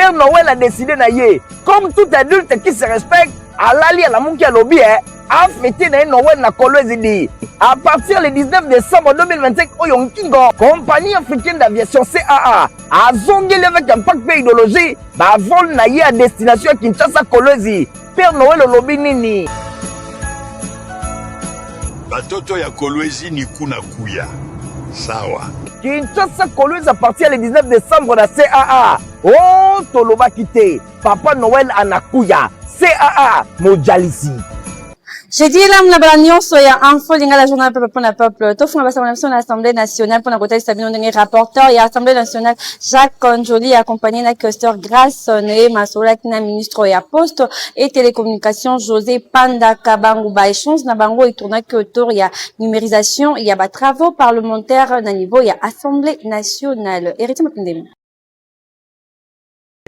Père Noël a décidé na ye, comme tout adulte qui se respecte, alali alamuki alobi eh, afete na ye Noël na Kolwezi di. À partir le 19 décembre 2025 oyo nkingo, compagnie africaine d'aviation CAA azongeli avec impact mpe idéologie bavol na ye à destination ya Kinshasa Kolwezi. Père Noël olobi nini? Batoto ya Kolwezi ni kuna kuya. Sawa. Kinshasa Kolwezi à partir le 19 décembre na CAA. Oh, tolobaki te. Papa Noël anakuya. CAA mojalisi. Jeudi elamu na bala nyonso ya Info Lingala, journal peuple mpona peuple. Tofunga basango na biso na Assemblée nationale mpona kotalisa bino ndenge rapporteur ya Assemblée nationale Jacques Ndjoli, accompagné na questeur Grâce Neema, asololaki na ministre ya Poste et Télécommunication José Panda Kabangu. Ba échange na bango etournaki autour ya numérisation ya ba travaux parlementaires na niveau ya Assemblée nationale. Héritier Mapindemi.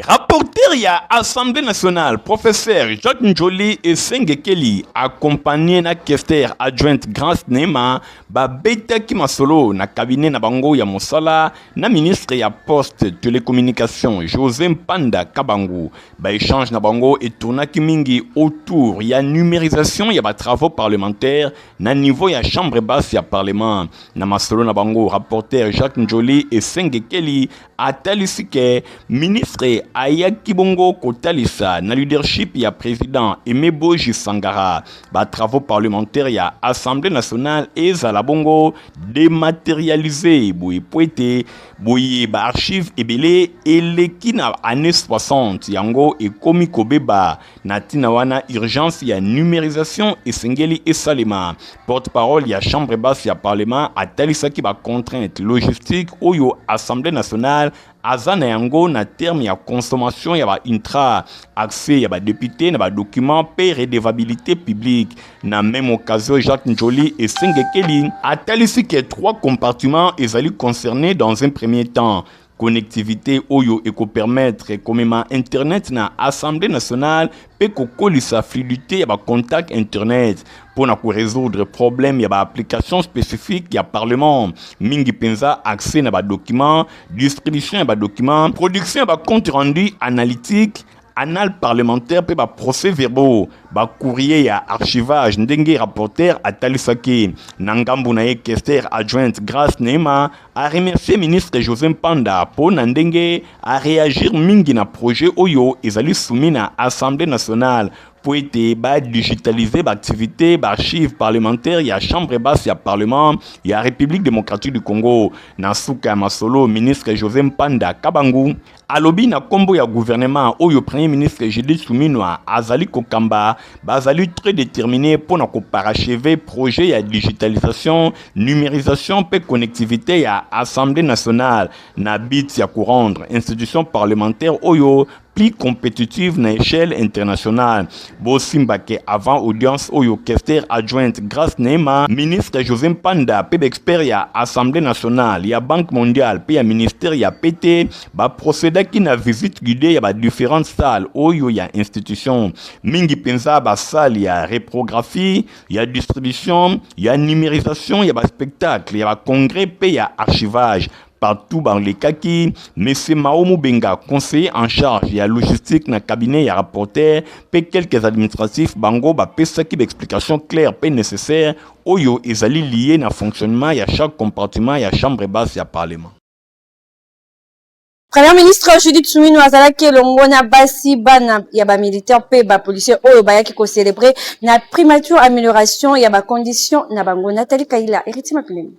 Rapporteur ya Assemblée nationale, professeur Jacques Ndjoli Esengekeli, accompagné na questeur adjointe Grâce Neema, babetaki masolo na cabinet na bango ya mosala na ministre ya Poste Télécommunication José Mpanda Kabangu. Ba échange na bango etournaki mingi autour ya numérisation ya ba travaux parlementaires na niveau ya chambre basse ya parlement. Na masolo na bango, rapporteur Jacques Ndjoli Esengekeli atalisi ke ministre ayaki bongo kotalisa na leadership ya président Aimé Boji Sangara ba travaux parlementaires ya Assemblée nationale ezala bongo dématérialisé boye, po ete boye ba archive ebele eleki na année 60 yango ekomi kobeba. Na ntina wana, urgence ya numérisation esengeli esalema. Porte-parole ya chambre basse ya parlement atalisaki ba contrainte logistique oyo Assemblée nationale aza na yango na terme ya consommation ya ba intra, accès ya ba député na ba document mpe redevabilité publique. Na même occasion, Jacques Ndjoli Esengekeli atalisi ke trois compartiments ezali concernés. Dans un premier temps, connectivité oyo ekopermettre komema internet na Assemblée nationale mpe kokolisa fluidité ya bacontact internet mpo na korésoudre problème ya baapplication spécifique ya parlement, mingi mpenza accès na badocument, distribution ya badocument, production ya bacompte rendu analytique, annales parlementaire mpe baprocès verbaux, bacourrier ya archivage, ndenge rapporteur atalisaki. Na ngambu na ye, questeur adjointe Grâce Neema aremercie ministre José Mpanda mpo na ndenge aréagir mingi na projet oyo ezali soumis na Assemblée nationale po ete badigitalize baactivité baarchive parlementaire ya chambre basse ya parlement ya République démocratique du Congo. Na suka ya masolo, ministre José Mpanda Kabangu alobi na nkombo ya gouvernement oyo premier ministre Judith Suminwa azali kokamba, bazali très déterminé mpo na koparachever projet ya digitalisation, numérisation mpe connectivité ya Assemblée nationale na but ya korendre institution parlementaire oyo plus compétitive na échelle internationale. Bosimba ke avant audience oyo, questeur adjointe Grâce Neema, ministre José Mpanda mpe baexpert ya Assemblée nationale, ya Banque mondiale mpe ya ministère ya PT baprocédaki na visite guidée ya badifférentes salles oyo ya institution, mingi mpenza basalle ya reprographie, ya distribution, ya numérisation, ya baspectacle, ya bacongrès mpe ya archivage. Partout balekaki, M. Mao Mubenga, conseiller en charge ya logistique na cabinet ya rapporteur, mpe quelques administratifs, bango bapesaki baexplication claire mpe nécessaire oyo ezali lié na fonctionnement ya chaque compartiment ya chambre basse ya parlement. Premier ministre Judith Suminwa azalaki elongo na basi, bana ya bamilitaire mpe bapolicier oyo bayaki kocélébrer na primature amélioration ya bacondition na bango. Nathalie Kaila, Héritier Mapilemi.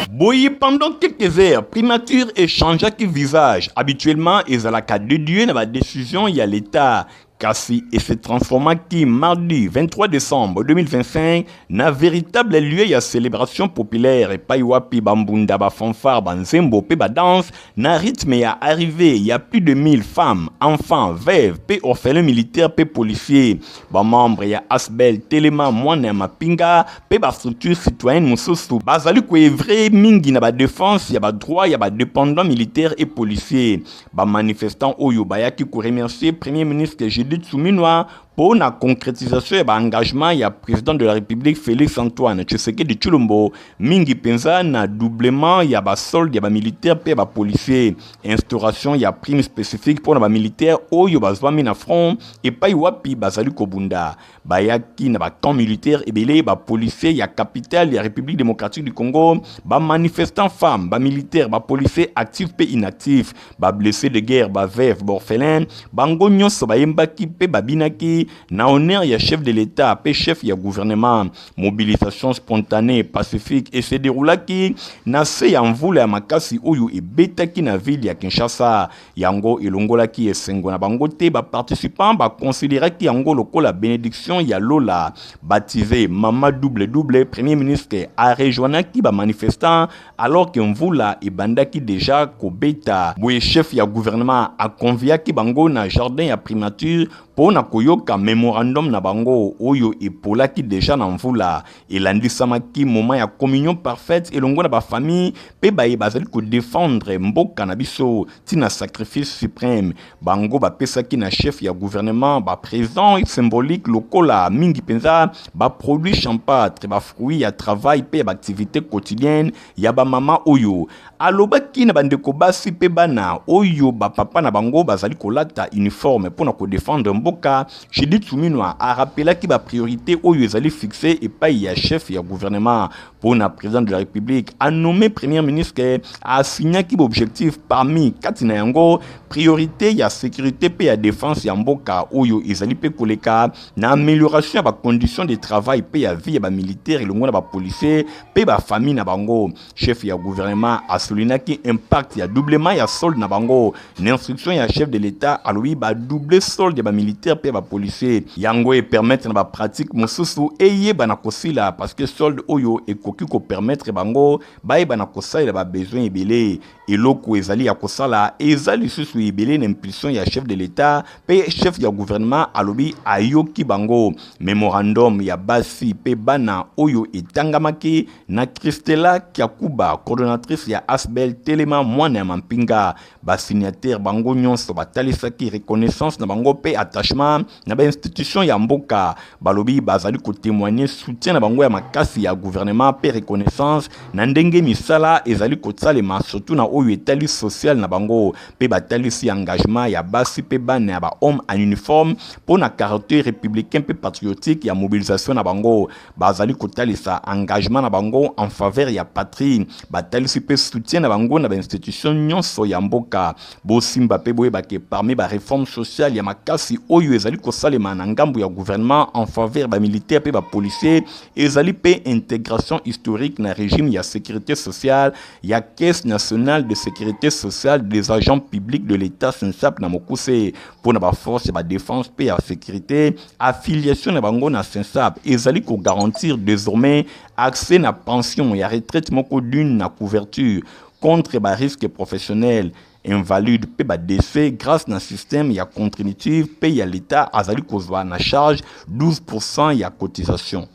Boye, pendant quelques heures, primature échangeaki visage. Habituellement ezalaka dédié na badécision ya l'État, kasi ese transformaki mardi 23 décembre 2025 na véritable lieu ya célébration populaire, epai wapi bambunda, bafanfare, banzembo mpe badanse na rythme ya arrivée ya plus de 1000 femmes, enfants, veuves mpe orphelins militaires mpe policiers, bamembre ya ASBL Telema Mwana ya Mapinga mpe bastructure citoyenne mosusu bazali koœuvrer mingi na badéfense ya badroit ya badépendant militaire et policier. Bamanifestant oyo bayaki koremercier premier ministre Judith Suminwa. Mpo na concretisation ya ba engagements ya President de la Republique Felix Antoine Tshisekedi Tshilombo, mingi mpenza na doublement ya ba soldes ya ba militaires mpe ya ba policiers, instauration ya prime specifique mpo na ba militaires oyo bazwami na front epai wapi bazali kobunda. Bayaki na ba camps militaires ebele, ba policiers ya capitale ya Republique democratique du Congo, ba manifestants femmes, ba militaires, ba policiers actifs mpe inactifs, ba blessés de guerre, ba veuves, ba orphelins, bango nyonso bayembaki mpe babinaki na honneur ya chef de l'État mpe chef ya gouvernement. Mobilisation spontanée pacifique e se deroulaki na se ya mvula ya makasi oyo ebetaki na ville ya Kinshasa. Yango elongolaki esengo na bango te, ba participants ba consideraki yango lokola benediction ya lola. Baptisé Mama double double, Premier ministre a rejoignaki ba manifestants alors que mvula ebandaki dejà kobeta. Boye chef ya gouvernement a conviaki bango na jardin ya primature mpo na koyoka memorandum na bango oyo epolaki dejà na mvula. Elandisamaki moment ya communion parfaite elongo na ba famille mpe baye bazali ko defendre mboka na biso ti na sacrifice supreme. Bango bapesaki na chef ya gouvernement ba presents symboliques lokola mingi mpenza ba produits champatres, ba fruits ya travail mpe ya ba activites quotidiennes ya ba mama oyo. Alobaki na bandeko basi mpe bana oyo ba papa na bango bazali kolata uniforme mpo na ko defendre mboka. Judith Suminwa a rappelaki ba priorites oyo ezali fixees epayi ya chef ya gouvernement. Mpo na president de la Republique a nomme premier ministre, a assignaki ba objectifs parmi kati na yango priorite ya securite mpe ya defense ya mboka oyo ezali mpe koleka na amelioration ya ba conditions de travail mpe ya vie ya ba militaires elongo na ba policiers mpe ba familles na bango. Chef ya gouvernement a soulignaki impact ya doublement ya solde na bango. Na instruction ya chef de l'Etat, alobi ba doubler solde ya ba militaires mpe ya ba policiers. Yango e permettre na ba pratiques mosusu eyebana kosila parce que solde oyo ekoki ko permettre bango bayebana kosalela ba besoins ebele. Eloko ezali ya kosala eza lisusu ebele na impulsion ya chef de l'Etat mpe chef ya gouvernement alobi ayoki bango. Memorandum ya basi mpe bana oyo etangamaki na Christella Kiakuba, coordonnatrice ya Asbl Telema Mwana ya Mampinga. Ba signataires bango nyonso batalisaki reconnaissance na bango mpe attachement na ba institutions ya mboka. Balobi bazali ko temoigner soutien na bango ya makasi ya gouvernement mpe reconnaissance na ndenge misala ezali kosalema surtout na oyo etali social na bango mpe batalisi engagement ya basi mpe bana ya ba hommes en uniforme mpo na caractère republicain mpe patriotique ya mobilisation na bango. Bazali kotalisa engagement na bango en faveur ya patrie. Batalisi mpe soutien na bango na ba institutions nyonso ya mboka. Bosimba mpe boyeba ke parmi ba reformes sociales ya makasi oyo ezali kosalema na ngambo ya gouvernement en faveur ba militaires mpe ba policiers ezali mpe integration historique na regime ya securite sociale ya Caisse nationale de securite sociale des agents publics de l'Etat, SNSAP na mokuse, mpo na ba forces ya ba defense mpe ya securite. Affiliation na bango na SNSAP ezali ko garantir desormais accès na pension ya retraite moko d'une na couverture contre ba risques professionnels, invalide mpe ba decès grâce na système ya contributive mpe ya l'Etat azali kozwa na charge 12% ya cotisation.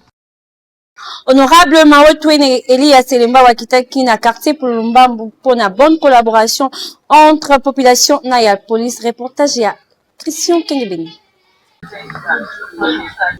Honorable Mao Twene Elias Selemba wakitaki na quartier Pulumbambu mpo na bonne collaboration entre population na ya police. Reportage ya Christian Kengebeni.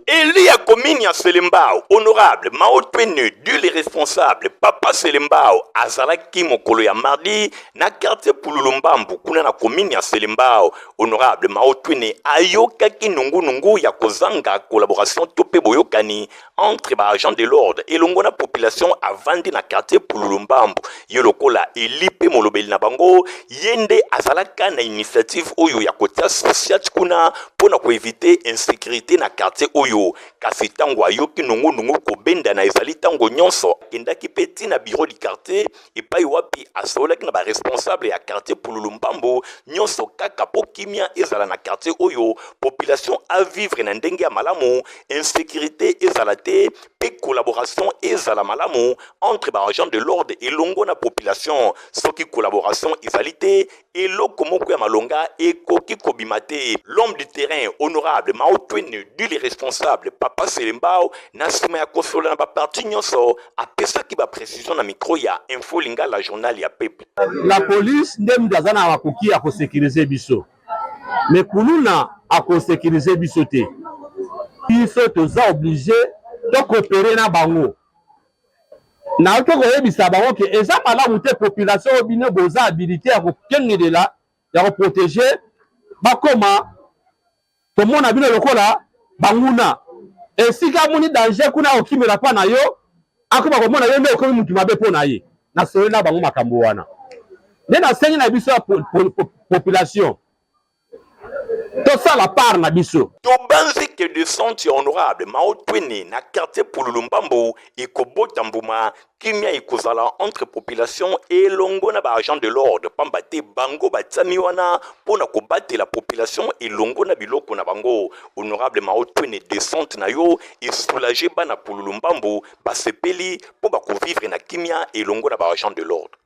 Élu ya commune ya Selembao, honorable Mao Twene, dul responsable Papa Selembao azalaki mokolo ya mardi na quartier Pululumbambu kuna na commune ya Selembao. Honorable Mao Twene ayokaki nungunungu ya kozanga collaboration to pe boyokani entre ba agents de l'ordre elongo na population avandi na quartier Pululu Mbambu. Ye lokola eli pe molobeli na bango, ye nde azalaka na initiative oyo ya kotia sociat kuna mpo na koevite insecurite na quartier oyo. Kasi tango ayoki nungunungu kobendana ezali tango nyonso, akendaki pe ti na bureau du quartier epai wapi asololaki na ba responsable ya quartier Pululu Mbambo nyonso kaka mpo kimia ezala na quartier oyo, population a vivre na ndenge ya malamu, insecurite ezala te mpe collaboration ezala malamu entre ba agents de l'ordre elongo na population. Soki collaboration ezali te, eloko moko ya malonga ekoki kobima te. L'homme du terrain, honorable Mao Twene, dit le responsable Papa Selembao, na nsima ya kosolola na ba parties nyonso, apesaki ba precisions na micro ya Info Lingala, journal ya peuple. La police nde mutu aza na makoki ya ko securiser biso mais kuluna ako securiser biso te. Biso toza oblige to coopere na bango. Nayoki koyebisa bango ke eza malamu te population oyo bino boza habilite ya kokengelela ya koprotege bakoma komona bino lokola banguna. Esika amoni danger kuna akokimela mpa na yo, akoma komona yo nde okomi mutu mabe mpo na ye. Nasololi na bango makambo wana nde nasengi na biso ya population tosala part na biso. Tobanzi que descente ya honorable Mao Twene na quartier Pululu Mbambo ekobota mbuma, kimia ekozala entre population elongo na ba agents de l'ordre pamba te bango batiami wana mpo na kobatela population elongo na biloko na bango. Honorable Mao Twene descente na yo e soulager bana Pululu Mbambo, basepeli mpo bakovivre na kimia elongo na ba agents de l'ordre.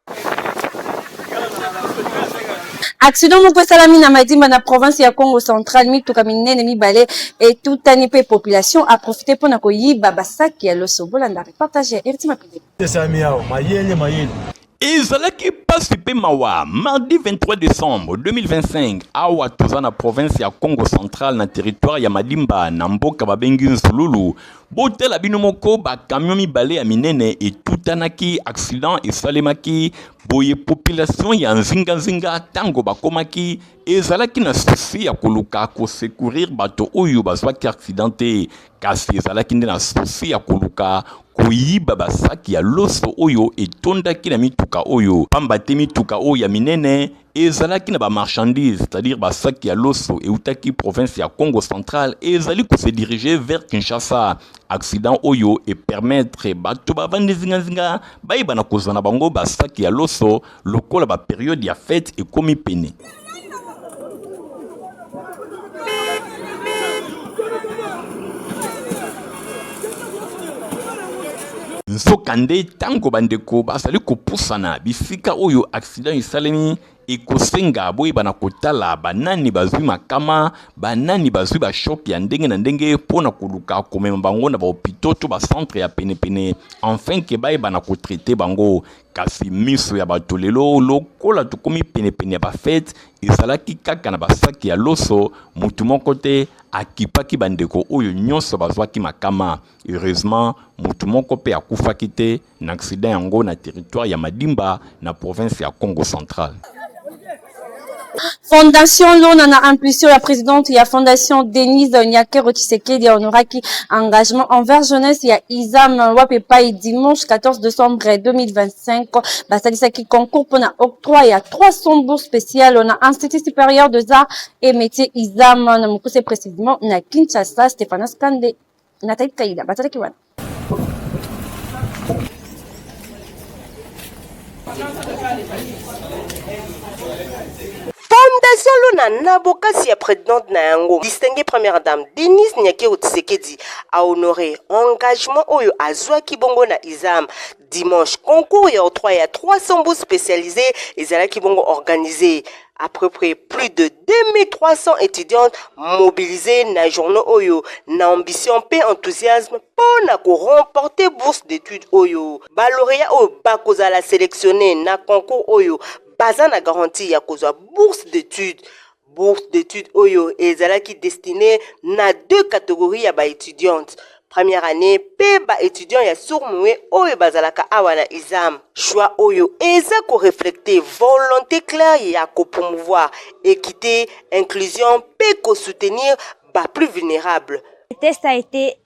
Accident moko esalami na Madimba na province ya Congo Central, mituka minene mibale etutani mpe population a profiter mpo na koyiba basaki ya loso. Bolanda reportage ya Heritier Mapende. Esalami awa mayele mayele. Ezalaki pasi pe mawa mardi 23 decembre 2025 awa toza na province ya Congo Central na territoire ya Madimba na mboka babengi Nsululu. Botala bino moko ba camion mibale ya minene etutanaki, accident esalemaki boye. Population ya nzinganzinga ntango bakomaki ezalaki na souci ya koluka kosecourir bato oyo bazwaki accident te, kasi ezalaki nde na souci ya koluka koyiba basaki ya loso oyo etondaki na mituka oyo, pamba te mituka oyo ya minene ezalaki na ba marchandises, c'est-à-dire basaki ya loso eutaki province ya Congo Central ezali ko se diriger vers Kinshasa. Accident oyo e permettre bato bavandi zingazinga bayeba na kozwa na bango basaki ya loso lokola ba periode ya fete ekomi pene. Nzokande, ntango bandeko bazali kopusana bisika oyo aksida esalemi, ekosenga boyeba na kotala banani bazwi makama, banani bazwi ba choc ya ndenge na ndenge mpo na koluka komema bango na ba hopitaux to ba centres ya penepene enfin que bayeba na ko traiter bango. Kasi miso ya bato lelo lokola tokomi penepene ya ba fete ezalaki kaka na basaki ya loso, moto moko te akipaki bandeko oyo nyonso bazwaki makama. Heureusement, moto moko mpe akufaki te na accident yango na territoire ya Madimba na province ya Kongo Central. Fondation Lona na impulsion ya présidente ya Fondation Denise Nyakeru Tshisekedi honoraki engagement envers jeunesse ya ISAM wapi epai dimanche 14 décembre 2025 basalisaki concours mpona octroi ya 300 bourses spéciales na Institut supérieur des arts et métiers ISAM na mokuse précisément na Kinshasa. Stéphanas Kande Nathalie Kaida bazalaki wana. Fondation Lona na bokasi ya présidente na yango distinguée première dame Denise Nyakeru Tshisekedi a honoré engagement oyo azwaki bongo na ISAM dimanche. Concours ya octroi ya 300 bourses spécialisées ezalaki bongo organisé à peu près plus de 2300 étudiantes mobilisées na journée oyo na ambition mpe enthousiasme mpo na ko remporter bourse d'études oyo. Ba lauréats oyo bakozala sélectionné na concours oyo baza na garantie ya kozwa bourse d'études. Bourse d'études oyo ezalaki destiné na deux catégories ya ba étudiantes: première année mpe ba étudiants ya sourds-muets oyo bazalaka awa na ISAM. Choix oyo eza koreflecte volonté claire ya kopromouvoir équité, inclusion mpe kosoutenir ba plus vulnérables. Le test a été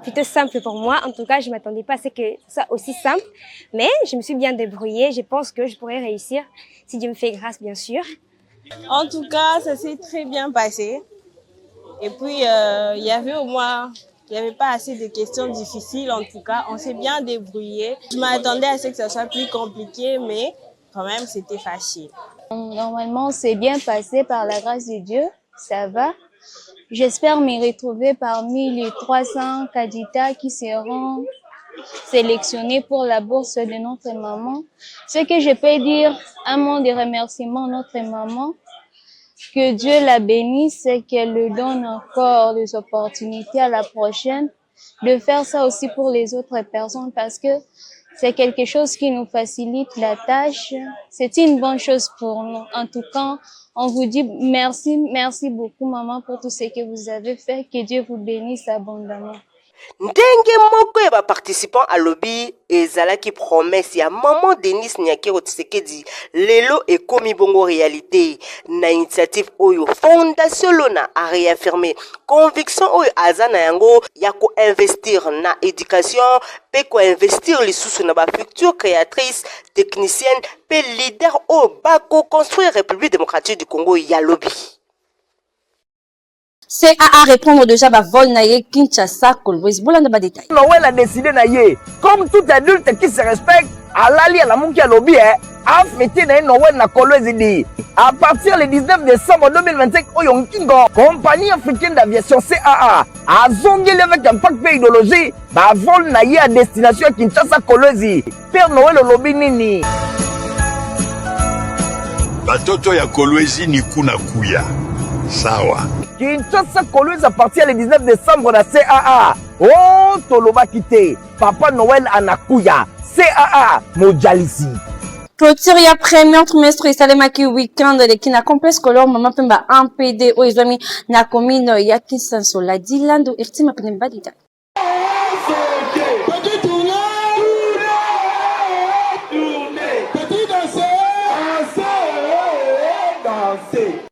plutôt simple pour moi. En tout cas, je ne m'attendais pas à ce que ce soit aussi simple. Mais je me suis bien débrouillée. Je pense que je pourrais réussir, si Dieu me fait grâce, bien sûr. En tout cas, ça s'est très bien passé. Et puis, il y avait au moins, il n'y avait pas assez de questions difficiles. En tout cas, on s'est bien débrouillé. Je m'attendais à ce que ça soit plus compliqué, mais quand même, c'était facile. Normalement, c'est bien passé par la grâce de Dieu. Ça va. J'espère me retrouver parmi les 300 candidats qui seront sélectionnés pour la bourse de notre maman. Ce que je peux dire, un mot de remerciement à notre maman. Que Dieu la bénisse et qu'elle lui donne encore des opportunités à la prochaine de faire ça aussi pour les autres personnes parce que C'est quelque chose qui nous facilite la tâche. C'est une bonne chose pour nous. En tout cas, on vous dit merci, merci beaucoup maman pour tout ce que vous avez fait. Que Dieu vous bénisse abondamment. Ndenge moko ya ba participants alobi ezalaki promesse ya maman Denise Nyakeru Tshisekedi lelo ekomi bongo realite. Na initiative oyo Fondation Lona a reaffirmer conviction oyo aza na yango ya ko investir na education mpe ko investir lisusu na ba future creatrices, techniciennes mpe leaders oyo bako construire Republique democratique du Congo ya lobi. CAA répondre déjà ba vol na ye Kinshasa Kolwezi. Bolanda ba détails. Noël a décidé na ye comme tout adulte qui se respecte alali alamuki alobi eh a fêté na ye Noël na Kolwezi di à partir le 19 décembre 2025 oyo nkingo compagnie africaine d'aviation CAA azongeli avec impact mpe idéologie ba vol na ye à destination ya Kinshasa Kolwezi. Père Noël olobi nini? Batoto ya Kolwezi ni kuna kuya. Sawa. Kinshasa Kolwezi à partir le 19 décembre na CAA. Oh, tolobaki te. Papa Noël anakuya. CAA mojalisi. Clôture ya premier trimestre esalemaki week-end eleki na complexe scolaire Mama Pemba 1 PD oyo ezwami na commune ya Kinsansola. Dilando Irtima Pene Badita.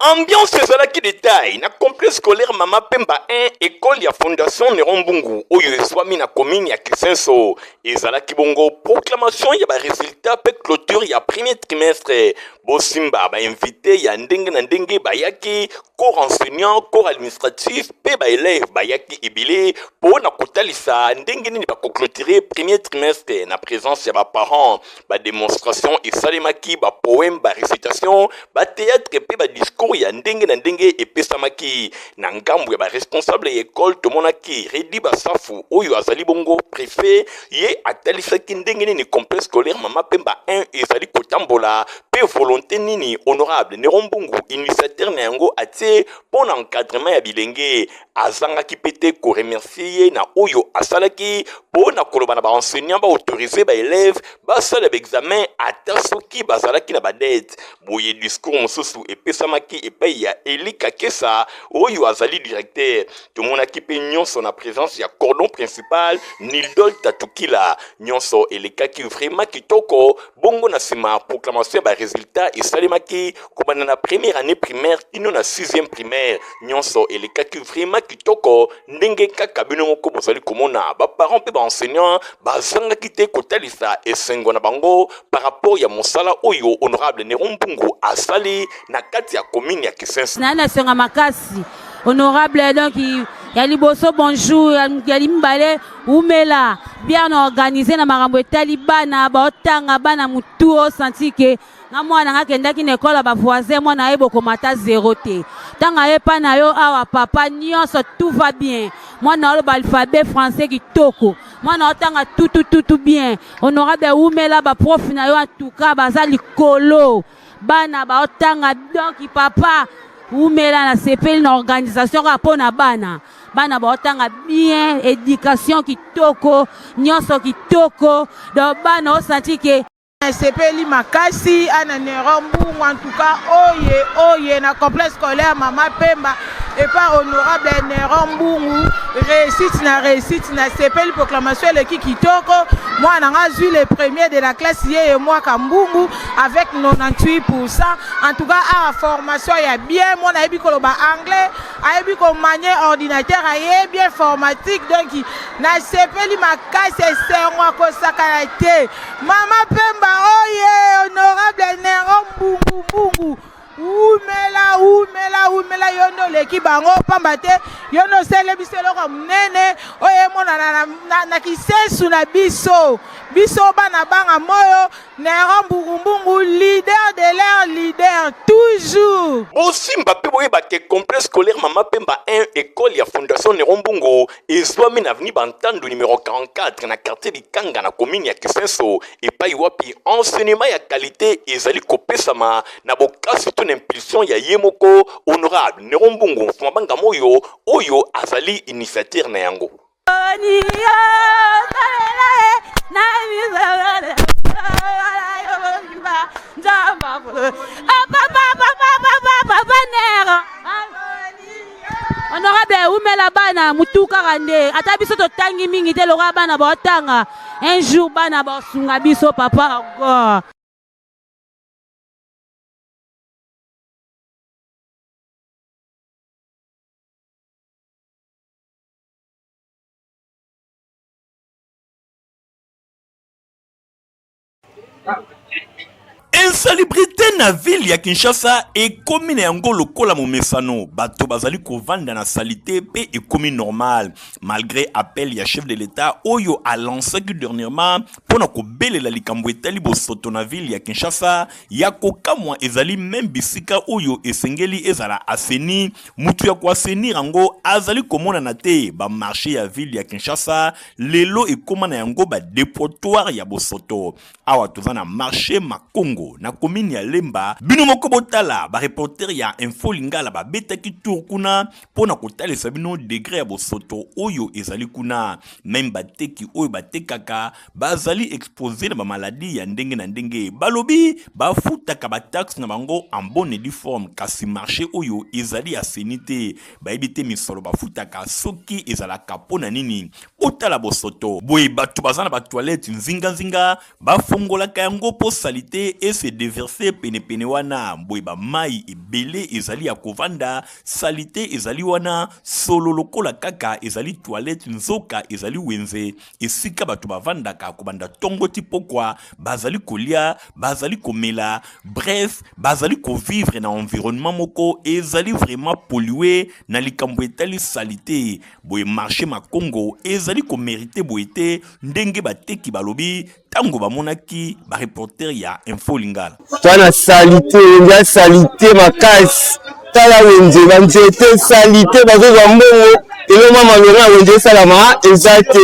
Ambiance ezalaki de taille na complexe scolaire Mama Pemba 1, école ya Fondation Neron Mbungu oyo ezwami na commune ya Kisenso. Ezalaki bongo proclamation ya ba résultats pe clôture ya premier trimestre. Bosimba ba invité ya ndenge na ndenge bayaki, corps enseignant, corps administratif pe ba élèves bayaki ebele po na kotalisa ndenge nini bako clôturer premier trimestre na présence ya ba parents. Ba demonstration esalemaki, ba poèmes, ba récitation, ba théâtre pe ba discours ya ndenge na ndenge epesamaki. Na ngambo ya ba responsable ya école tomonaki Redi Basafu oyo azali bongo préfet, ye atalisaki ndenge nini complexe scolaire Mama Pemba 1 ezali kotambola pe volonté nini honorable Nero Mbungu initiateur na yango atie mpo na encadrement ya bilenge. Azangaki pe te ko remercier ye na oyo asalaki mpo na koloba na ba enseignants ba autoriser ba elèves basala ba examen ata soki bazalaki na ba dette. Boye discours mosusu epesamaki epai ya Elie Kakesa oyo azali directeur. Tomonaki pe nyonso na presence ya cordon principal Nildol Tatukila. Nyonso elekaki vraiment kitoko. Bongo na sima proclamation ya ba resultats esalemaki kobanda na première annee primaire kino na sixième primaire. Nyonso elekaki vraiment kitoko ndenge kaka bino moko bozali komona. Ba parents pe ba enseignants bazangaki te kotalisa esengo na bango par rapport ya mosala oyo honorable Neron Mbungu asali na kati ya commune ya Kisenso. Na esengo ya makasi honorable, donc ya liboso bonjour, ya mibale umela bien organisé na makambo etali bana baotanga bana mutu osanti ke nga mwana nga akendaki na ekole ya ba voisin, mwana aye bokomata zero te, ntango aye pa na yo awa papa nyonso tout va bien, mwana oloba alphabet français kitoko, mwana otanga tutututu bien. Honorable umela, ba prof na yo en tout cas baza likolo, bana baotanga, donc papa umela, nasepeli na organisation kaka mpo na bana, bana baotanga bien, éducation kitoko, nyonso kitoko, donc bana osanti ke Nasepeli makasi ana Nero Mbungu en tout cas oye oye na complexe scolaire Mama Pemba epa honorable Nero Mbungu réussite na réussite. Nasepeli, proclamation eleki kitoko, mwana nga azwi le premier de la classe yeye mwaka Mbungu avec 98%. En tout cas awa formation ya bien, mwana ayebi koloba anglais, ayebi komanier ordinateur, ayebi informatique, donc nasepeli makasi, esengo akosakana te. Mama Pemba oye, honorable Nero Mbungu Mbungu umela umela umela, yo nde oleki bango pamba te yo nde osele biso eloko monene oyo emonana na, na, na kisesu na biso, biso bana banga moyo. Nero Mbungu Mbungu, leader de l'air, leader toujours. Bosimba mpe boyeba ke complexe scolaire Mama Pemba 1 école ya Fondation Nero Mbungu ezwami na avenue Bantandu numero 44 na quartier Likanga na commune ya Kisenso, epai wapi enseignement ya qualité ezali kopesama na bokasi to na impulsion ya ye moko honorable Nero Mbungu Mfuma Banga Moyo oyo azali initiateur na yango. Honorable umela bana mutu kaka nde ata biso totangi mingi te lokola bana baotanga un jour bana baosunga biso papa encore. Insalubrité na ville ya Kinshasa ekomi na yango lokola momesano. Bato bazali kovanda na salite pe ekomi normal malgré appel ya chef de l'État oyo alansaki dernièrement mpo na kobelela likambo etali bosoto na ville ya Kinshasa. Ya kokamwa ezali meme bisika oyo esengeli ezala assaini, mutu ya koassainir yango azali komonana te. Ba marché ya ville ya Kinshasa lelo ekoma na yango ba depotoir ya bosoto. Awa toza na marché Makongo na commune ya Lemba. Bino moko botala ba reporter ya Info Lingala babetaki tour kuna mpo na kotalisa bino degre ya bosoto oyo ezali kuna. Meme bateki oyo batekaka bazali expose na ba maladie ya ndenge na ndenge. Balobi bafutaka ba taxe na bango en bonne et due forme, kasi marché oyo ezali assaini te. Bayebi te misolo bafutaka soki ezalaka mpo na nini. Botala bosoto boye, bato baza na ba toilette nzinganzinga, bafongolaka yango mpo salite e se deverser penepene wana. Boye ba mayi ebele ezali ya kovanda, salite ezali wana, solo lokola kaka ezali toilette nzoka ezali wenze esika bato bavandaka kobanda tongo ti pokwa, bazali kolia, bazali komela, bref bazali kovivre na environnement moko ezali vraiment pollue na likambo etali salite. Boye marché Makongo ezali komerite boye te, ndenge bateki balobi tango bamonaki ba reporter ya Info Lingala. Toza na salite, wenze ya salite makasi. Tala wenze, ba nzete salite, bazozwa mbongo eloko mwa malonga ya wenze esalama eza te.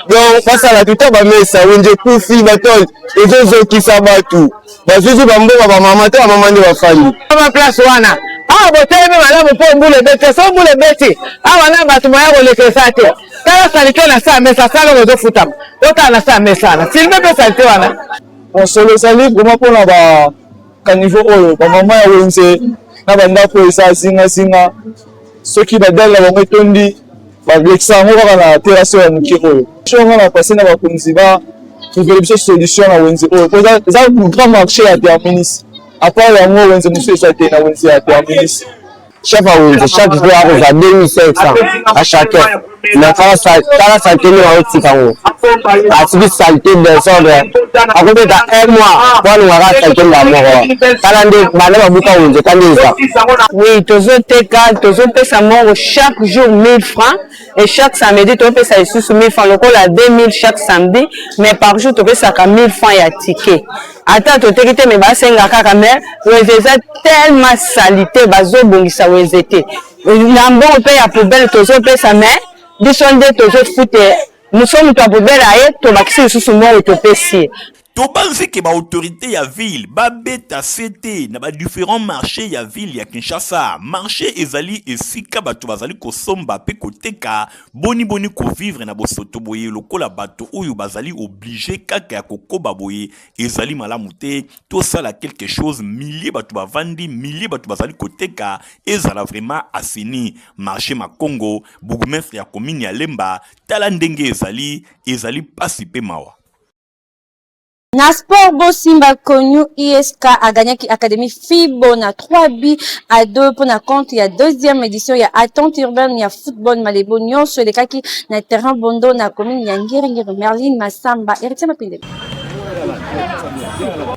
Donc basala tuta bamesa, wenze ekufi, batole ezozokisa bato, bazwizwi bambongo ya bamama te, bamama nde bafandi. Ba place wana awa botelemi malamu mpo mbula ebeti, soki mbula ebeti awa na bato moya koleka eza te. Tala salite na se ya mesa, sala oyo ozofutama, otala na se ya mesa wana, filme mpe salite wana. Mosolo ezali vraiment mpona ba caniveau oyo ba mama ya wenze na ba ndako eza zinga zinga, soki ba dalle na bango etondi balekisa yango kaka na terrasse oyo ya moke oyo. Question nga na passe na bakonzi ba trouver biso solution na wenze oyo po eza grand marché ya terminus, à part yango wenze mosusu eza te na wenze ya terminus. Chef ya wenze chaque jour akozwa 2500 à chacun mais tala salite ndenge azotika yango atiki salite desordre akobeta un mois po alonga kaka salite mbala moko tala nde banda babuka wenze ta nde eza. Oui tozoteka tozopesa mbongo chaque jour 1000 francs et chaque samedi topesa lisusu 1000 francs lokola 2000 chaque samedi mais par jour topesaka 1000 francs ya ticket ata toteki te mais basenga kaka mais wenze eza tellement salite bazobongisa wenze te na mbongo mpe ya poubelle tozopesa mais biso nde tozofute moso moto ya poubelle aye tobakisi lisusu mbongo topesi ye. Tobanzi ke ba autorites ya ville babeta sete na ba differents marches ya ville ya Kinshasa. Marche ezali esika bato bazali kosomba pe koteka. Boni boni ko vivre na bosoto boye lokola bato oyo bazali oblige kaka ya kokoba boye ezali malamu te. Tosala quelque chose, milliers bato bavandi, milliers bato bazali koteka, ezala vraiment assaini. Marche Makongo, bourgmestre ya commune ya Lemba, tala ndenge ezali, ezali pasi pe mawa. Na sport, Bosimba Konyu ISK a gagnaki Académie Fibo na 3 buts à 2 pour na compte ya deuxième édition ya attente urbaine ya football Malebo nyonso elekaki na terrain Bondo na commune ya Ngiringiri. Merlin Massamba, Héritier Mapindele.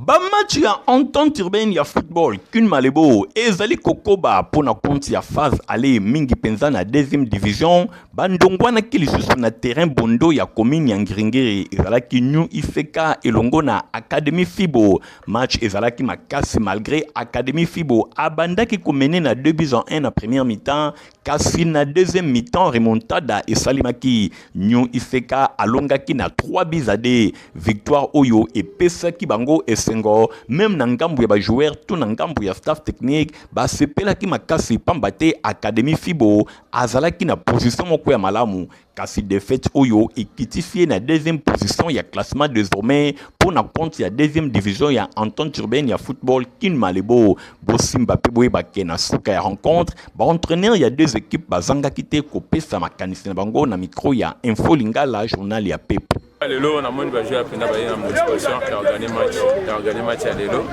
Ba match ya entente urbaine ya football Kin Malebo ezali kokoba mpo na compte ya phase aller mingi mpenza na deuxième division. Bandongwanaki lisusu na terrain Bondo ya commune ya Ngiringiri. Ezalaki New ICK elongo na Académie Fibo. Match ezalaki makasi malgré Académie Fibo abandaki komene na 2 buts en 1 na première mi-temps, kasi na deuxième mi-temps remontada esalemaki. New ICK alongaki na 3 buts à 2. Victoire oyo epesaki bango esengo. esengo meme na ngambo ya ba joueurs to na ngambo ya staff technique basepelaki makasi pamba te Academie Fibo azalaki na position moko ya malamu kasi defaite oyo ekitisi ye na deuxième position ya classement désormais mpo na compte ya deuxième division ya entente urbaine ya football Kin Malebo. Bosimba mpe boyeba ke na suka ya rencontre ba entraîneurs ya deux équipes bazangaki te kopesa makanisi na bango na micro ya Info Lingala journal ya pepe. Lelo namoni ba joueurs mpenza baye na motivation ya organiser match ya organiser match ya lelo.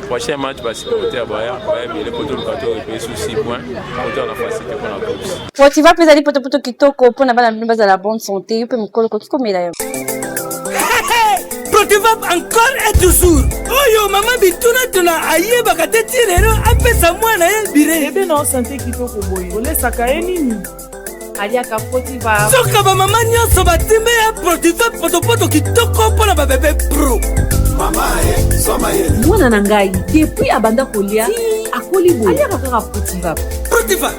Prochain match ba supporters baya baya ebele mpo toluka to récupérer sous 6 points mpo toza na facilité mpo na course. Fortiva mpe ezali potopoto kitoko mpo na bana bino bazala bonne santé yo mpe mokolo okoki komela yango. Protivap encore et toujours oyo mama bitunatuna ayebaka te ti lelo apesa mwana ye bire bebe na sante kitoko boye olesaka ye nini aliaka protiva soka bamama nyonso batimbe ya protiva potopoto kitoko mpo na babebe pro mwana na ngai depuis abanda kolia akoli boye aliaka kaka protiva protiva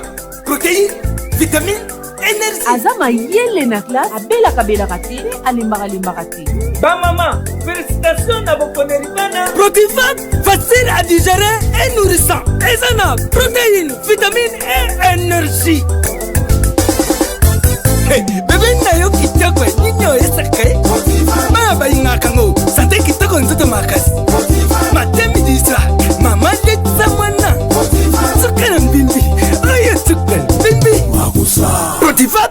protéine vitamine énergie aza mayele na classe abelaka belaka te mpe alembaka lembaka te bamama félicitation na boponeli bana protiva facile à digérer et nourrissant eza na protéine vitamine et énergie Hey, bebe na yo kitoko nini oyesaka ye bana balingaka ngo sante kitoko nzoto makasi matemi disa mama letisa mwana suka na mbimbi oyo suka mbimbi protiva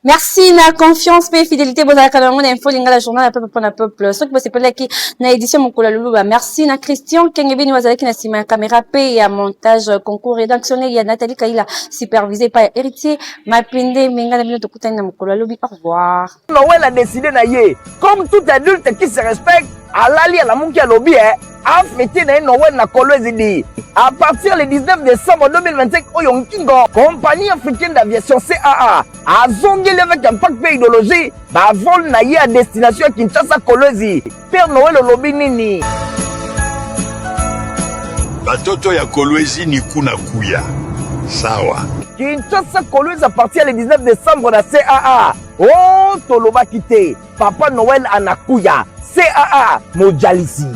Merci na confiance pe fidélité bozalaka na yango na info lingala journal ya peuple pona peuple soki bosepelaki na édition mokolo ya luluba merci na Christian Kengebeni wazalaki na nsima ya caméra pe ya montage concours rédactionnel ya Nathalie Kaila supervisé par Héritier Mapende menga na bino tokutani na mokolo ya lobi au revoir. Noël a décidé na ye comme tout adulte qui se respecte alali alamuki alobi eh afete na ye Noël na Kolwezi di à partir le 19 décembre 2025 oyo nkingo compagnie africaine d'aviation CAA azongeli avec impact mpe idéologie bavol na ye à destination ya Kinshasa Kolwezi Père Noël olobi nini? Batoto ya Kolwezi ni kuna kuya. Sawa. Kinshasa Kolwezi à partir le 19 décembre na CAA. Oh, tolobaki te. Papa Noël anakuya. CAA mojalisi.